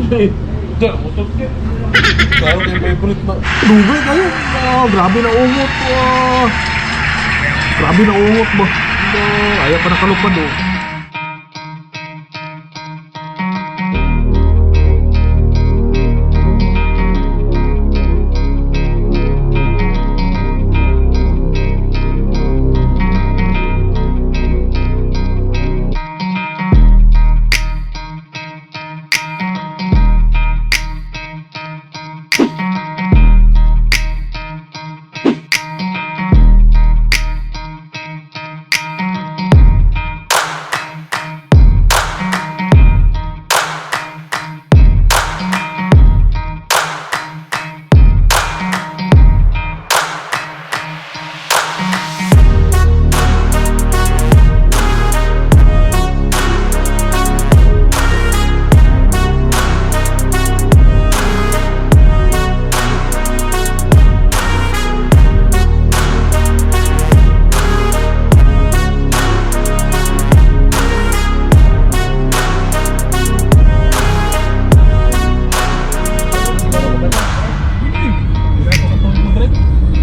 Diyan, motor ka. Klaro kay favorite na. Dugay kayo. Oh, grabe na ungot. Oh. Grabe na ungot ba? Oh, ayaw pa nakalupad oh.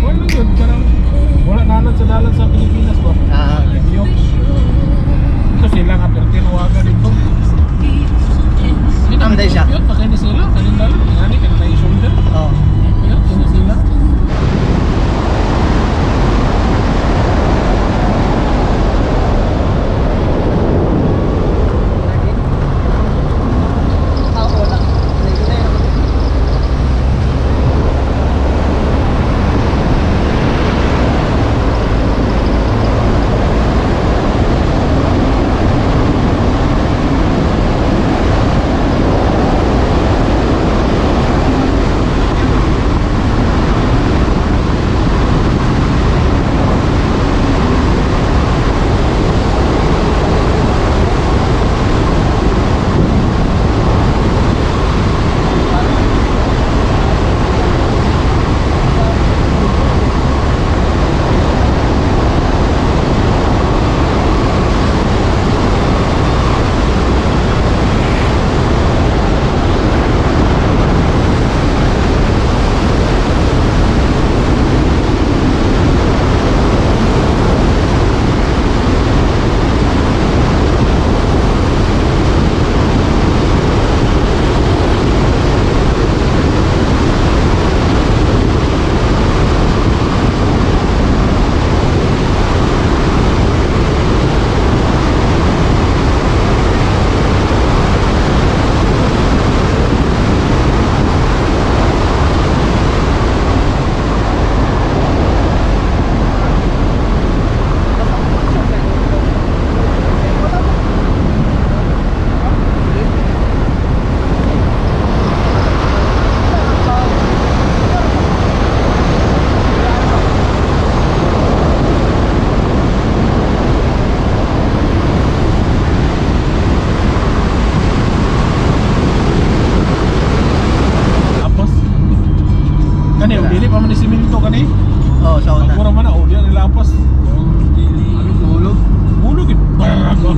Wala yun, parang wala nalan sa dalan sa Pilipinas ba? Ah, Review. Ito sila nga, pero tinawagan dito. Ano dahil siya? Yun, pagkaya sila, kanin dalan, ingani, kanin na shoulder. Oh. Yun, sila sila. Tapos, kani, dili pa man ni simento kani. Oh, sa una. Pagmura man na, oh, di nila apas. Hulog. Hulog eh. Bah, bah.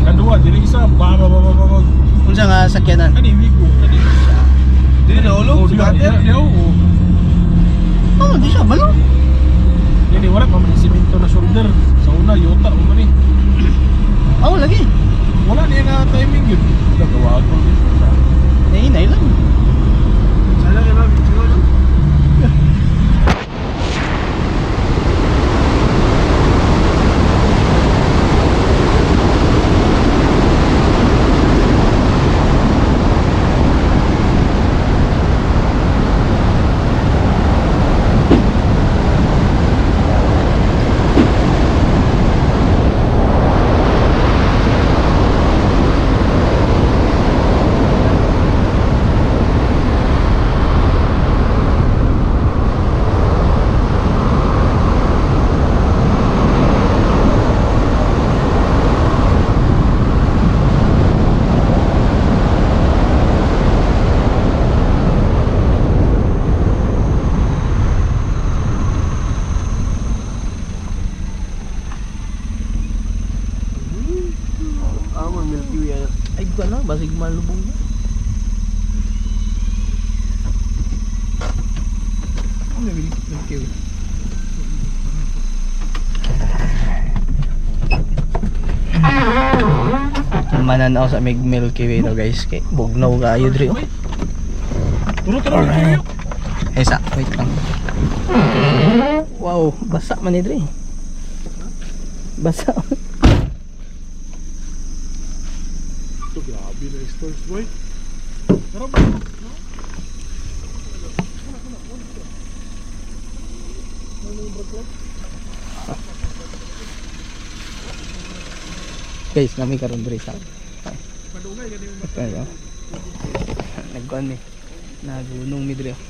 Kadua, dili isa, ba ba ba ba ba, ba. Unsa nga sakyanan? Kani, wigo, kani. Dili na hulog, Oh, di, sa di, oh. Oh, di siya malo. Dili, wala pa man ni simento na shoulder. Sa una, yota, o man eh. Oh, lagi. Wala niya na timing yun. Nagawa ko. Nahinay lang. Sana kay ba video no? Ah, Milky Way. Ay, ko na, basig malubong na. Oh, may Milky Way. Mananaw sa mig Milky Way to, guys, kay bugnaw kayo diri, oh. Turo, turo, turo. Eh sa, wait lang. Wow, basa man ni diri. Basa. Ito, grabe na stars, boy. Tara ba? Guys, nami karon diri sa. Madugay gani mo. Ayo. Nagkuan mi. Nagunong mi diri, oh.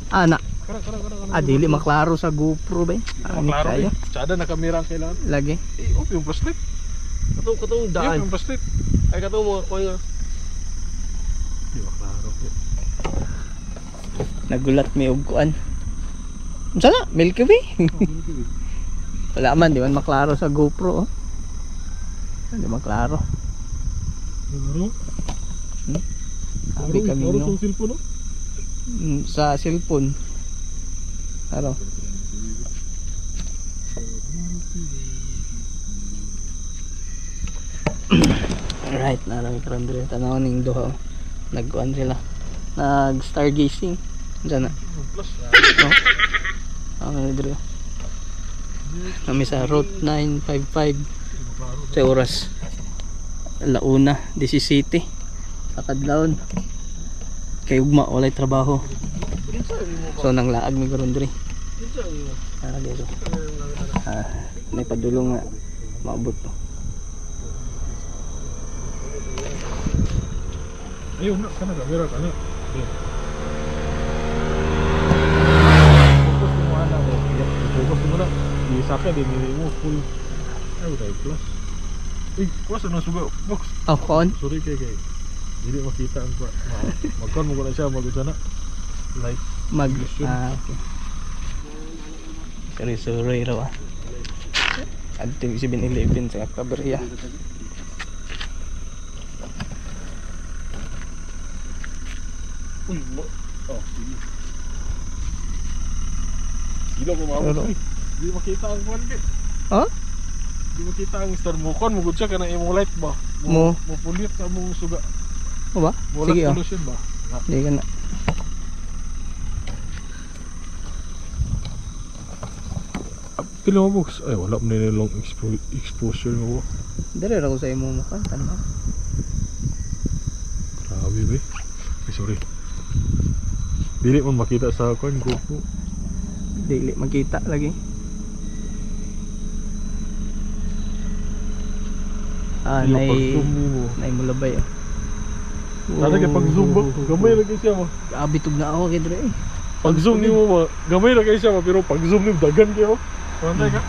Ah, na. Kara, kara, kara. Ah, dili maklaro sa GoPro ba? Ah, ni Klaro kayo. eh. Tsada na kamera ang kailangan. Lagi. Eh, off yung flashlight. Katong katong Eh, off daan. yung flashlight. Ay, katong mga kuan nga. Di ba klaro? Nagulat mi og kuan. Unsa na? Milky Way. Wala man, di man maklaro sa GoPro, oh. Di maklaro. Klaro? Sabi kami Klaro no. sa cellphone, no? Sa cellphone. Ano? Alright, narami karon diri tanaw ning duha, oh. Nagkuan sila. Nag stargazing. Diyan na. Plus, Oh. Ang diri, oh. Kami sa Route 955 sa oras Launa, DC City. Sa Kadlaon. Kay ugma walay trabaho. So nang laag mi karon diri. Ah, guys, oh. Ah, may padulong nga maabot to. Ayun na, kana kamera kana. Ayun. Focus mo ana mo. Focus mo na. Di sa akin, di mo full. Ay, wala plus. Eh, plus ano suba? Box. Oh, kaon. Sorry kay kay. Dili makita ang pa. Magkon mo ko na siya mag na. Like Mag Sure. ah, okay. Suri-suri raw ah. Adto 7-Eleven sa Cabrera. Uy, mo. Oh, sige. Gila ko maabot. Pero- Uy, di makita ang kwan kay. Ha? Di makita ang star mo kon mo gud siya kana imong light ba. Mo. Mo pulit sa mong suga. O ba? Mo Sige, oh. pollution ba? Na. Hindi ka na. Pila mo box? Ay, wala mo nila long exposure mo. Dire ra ko sa imo mukha tanaw. Grabe ba? Ay, sorry. Dili man makita sa kwan GoPro. Dili makita lagi. Ah, Dili, nay pag-zoom mo. nay mulabay, oh. Sana kay pag zoom ba? Gamay ra kay siya ba? Grabe tug na ako kay dire, eh. Pag zoom nimo ba? Gamay ra kay siya ba? Pero pag zoom nimo dagan kayo. Pantay ka.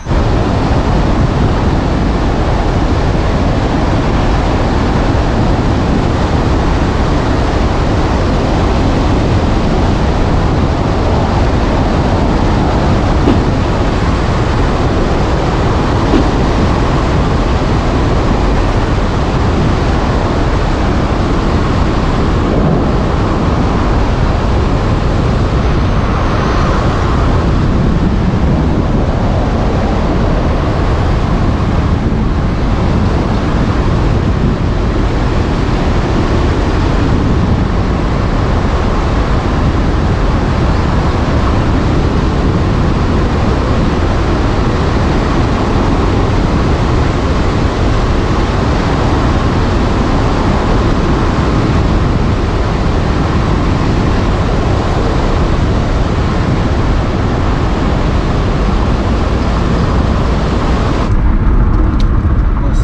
Boss.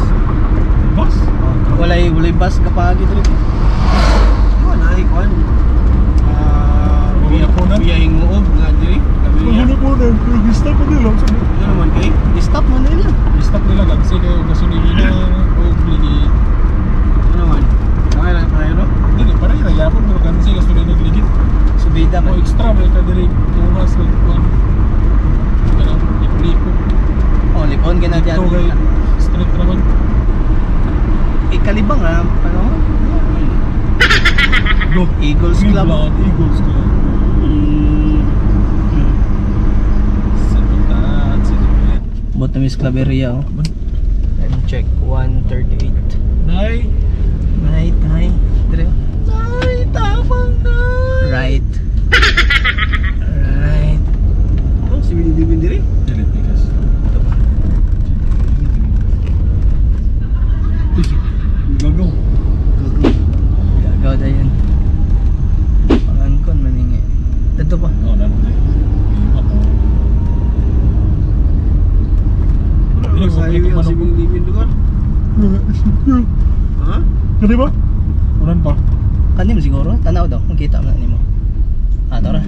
Boss? Walay walay bus kapagi dire. Wala ay kuan. Ah, biya Punan? biyahing muog nga diri. Wala na po na. Pero gusto ko nila. Ano naman kay? Stop mo nila. Stop nila kasi kayo gasolina o ligid. Ano naman? Kaya lang tayo no? Dili, parang nagyapon pero ganun siya gasolina og ligid. Subida Mo man. extra may ka diri tumas kag kuan. Kanang lipo-lipo. Oh, lipon ka na Ito kay street naman. Ikalibang ah, ano? Di Go. Eagles Club. Blood Eagles Club. Sa tutat, sa tutat. Bot na Miss Claveria oh. Time check 1:38. Nay! Night, hi. Dire. Nay! Tapang na! Right. Right. Oh, si Billy Divin diri. Dili, pikas. Gagaw. Gagaw na yun. Pangangkon maningi. Dito pa. Oh, nanti. Lima ko. Wala sa highway ang si Billy Divin lugar. Ha? Kani ba? Unan pa. Kanim siguro. Tanaw daw. Kung kita man nimo. Ah, tara.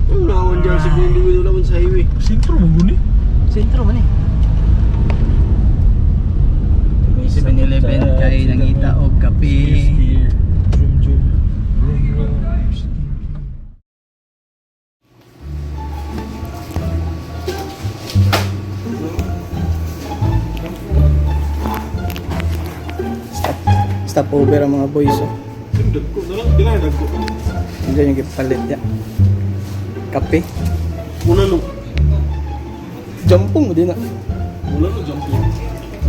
Wala man dyan si Billy Divin, wala man sa highway. Sentro mo guni. Sentro man eh. 7-Eleven kay nangita og kape. Zoom zoom. Vroom vroom. Stop, stop over ang mga boys. Oh. Dagko na lang. Di na dagko. Diyan yung gipalit niya. Kape. Una no. Jampong mo din na. Wala no jump po.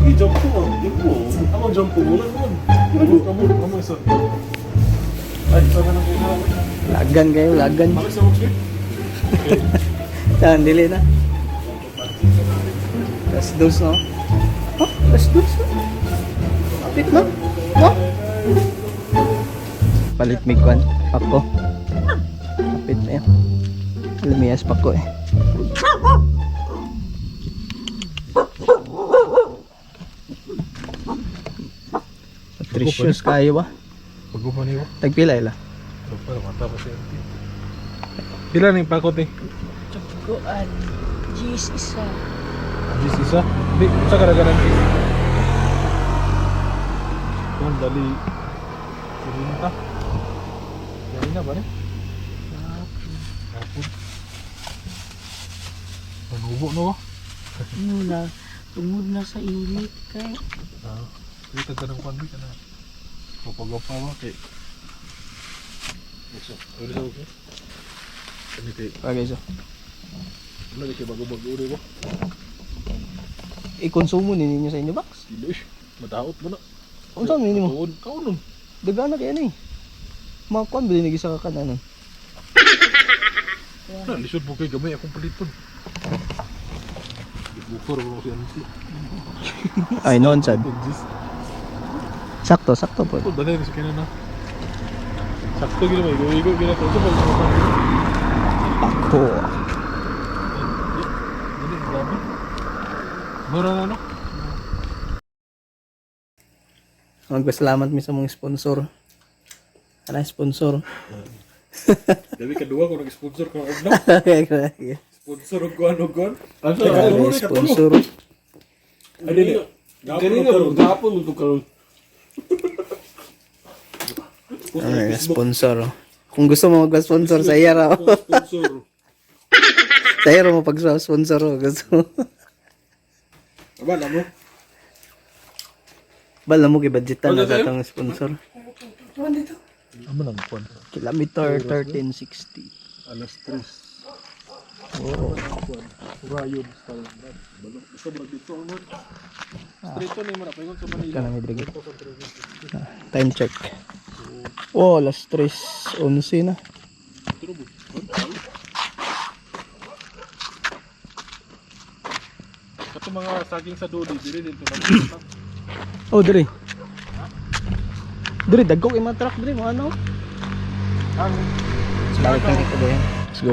Sige, jump po. Jump po. Ako jump po. Wala naman. Kamo, kamo, kamo isa. Ay, sama na kayo. Lagan kayo, lagan. Balik sa box. Yan, dili na. Las dos, no? Oh, las dos, no? Kapit na. No? Palit mig kwan. Pako. Kapit na yun. Lumiyas pako eh. Patricious kayo ba? Pag pa niyo. Tagpila ila? Para mata pa siya. Pila na yung pakot eh? Goan. Gis isa. Gis isa? Di, sa karagaran gis. Kung dali. Kurinta. Dali na ba ni? Hapon. Manubo no ba? Ano na, tungod na sa init kay. Ah, dito ka ng kwan ka na. Papagapa ba kay. Isa, uri sa okay. Kani kay, Okay, so. wala kay bago-bago uri ba? I-konsumo ni ninyo sa inyo box? Dili, eh. Madaot mo na. Unsa man nimo? Tuon, kaunon. Dagana kay ani. Mga kwan bili nagisa ka kanan. Na, lisod mo kay gamay akong paliton. Bukor mo si auntie. Ay noon sad. Exist. Sakto, sakto po. Ito, dali sa kanan na. Sakto gina may igo gina to. Ito, Pako. Dali, grabe. Mura na no? Magpasalamat mi sa mga sponsor. Ana sponsor. Gabi kaduwa ko nag-sponsor ko og na. Grabe, Sponsor og kuan og kuan. sponsor. Ay dili. Ganina bro, gapon mo to karon. Ay, sponsor. Kung gusto mo magpa-sponsor sa iya ra. Sponsor. Sa iya ra mo pag-sponsor oh, gusto. mo. Aba na mo. Bala mo gibudgetan na sa atong sponsor. Amo nang kuan. Kilometer 1360. Alas 3. Oh. Rayon style. Basta bro dito ano. Straight to ni mo na paingon sa Manila. Kanang diri. Time check. Oh, alas 3:11 na. Kato mga saging sa Dodi dili dito na. Oh, diri. Diri dagko kay mga truck diri mo ano? Ang Balik lang ito ba yan? Let's go.